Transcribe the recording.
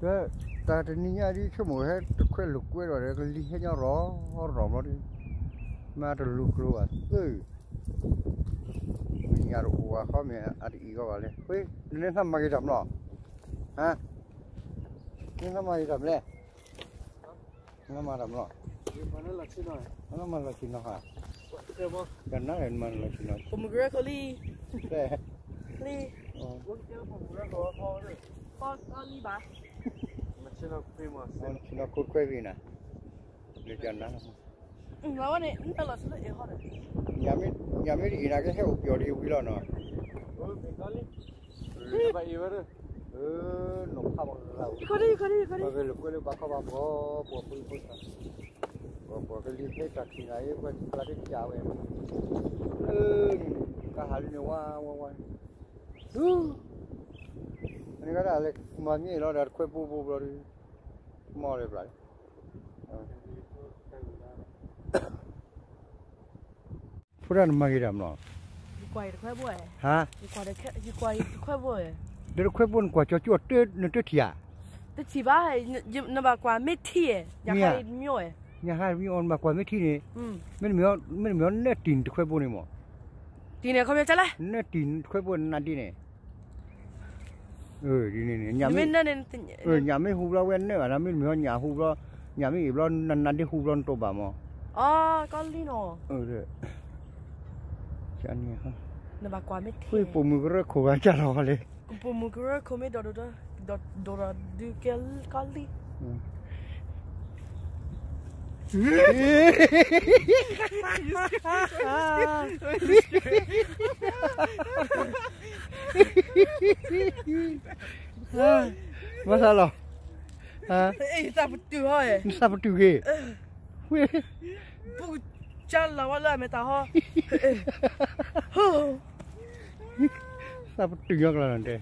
တၢ်တနံၤညါဒ်ဆိကမိၣ်ဟဲတခွဲလိာ်ကွဲဒီး ကလံၤဟဲညီရီၤရီၤဘျီဒ်, မ့ၢ်တလူၤကျိၤဘၣ်သၢ, မ့ၢ်ညါတအိၣ်ဘၣ်ဃီမ့ၢ်အတအံၤဂီၢ်ဘၣ်လဲၣ်, နနမၤဂ့ၤတၢ်မနီၤ, နနမၤဂ့ၤတၢ်မလဲၣ်, နမၤတၢ်မနီၤ, နမၤလီၤဆံနီၤဟါ, ကနၣ်မၤလီၤဆံနီၤ, ပမုၢ်ကရၢခိၣ်လံ, လံ, ဆံနီၤခိၣ်ခွဲးဂ့ၤနၤ, လၢကနၣ်, ညါမ့ၢ်တအံၤနၤကဟဲအိၣ်ပျီၤဒ်ဝံၤလီၤနီၤ, နီၤဖးဘၣ်လၢ, ပှၤကလံၤဖဲတၢ်ခံဂၤအံၤ ပှၤကျါတကးဝဲ, ကဟးလံန့ၣ်ဝါဝါဝါ, န့ၣ်ကဒၣ်လဲၤမၤမ့ၢ်လီၤဒီး တခွဲဘိဘိဘျီဒီး, မီၢ်လၢပျၢ် ဖိဒၣ်နမၤဂ့ၤတၢ်မနီၤ, ဟါ, ဒီးတခွဲဘိနကွၢ်ကၠီကၠီနတထံၣ်ဧါ, တထံၣ်ဘၣ်, နဘၣ်ကွၢ်မ့ၢ်ထံၣ်, ညါဟါမ့ၢ်အီၤ နဘၣ်ကွၢ်မ့ၢ်ထံၣ်န့ၣ်, မ့တမ့ၢ်နၢတံၢ်နတခွဲဘိန့ၣ်မး, နၢတံၢ်နတခွဲဘိနနါဒ်န့ၣ် ညၣ်မ့ၢ်ဟူဘျီဝဲနၢဘၣ်, မ့တမ့ၢ်ညၣ်ဟူဘျီ, ညၣ်မ့ၢ်အ့ၣ်ဘျီ နနါဒ်ဟူဘျီနတိၢ်ဘၣ်မး, ကီလံနီၤ, ပိာ်မုၣ်ကရၢခိၣ်ဂၤကၢ်လီၤလံ, ပိာ်မုၣ်ကရၢခိၣ်မ့ၢ်ဒိၣ်ဒိၣ်ဒီးဒုးကဲကီလံ ဘၣ်ဆၣ်လီၤ, သးပတုာ်ဟီ, သးပတုာ်ဂ့ၤ, ဝ့ၢ်, ပူကၢ်လီၤဝဲလၢအမဲာ်တၢ်ဟီ, သးပတုာ်ညီကျါနတဲ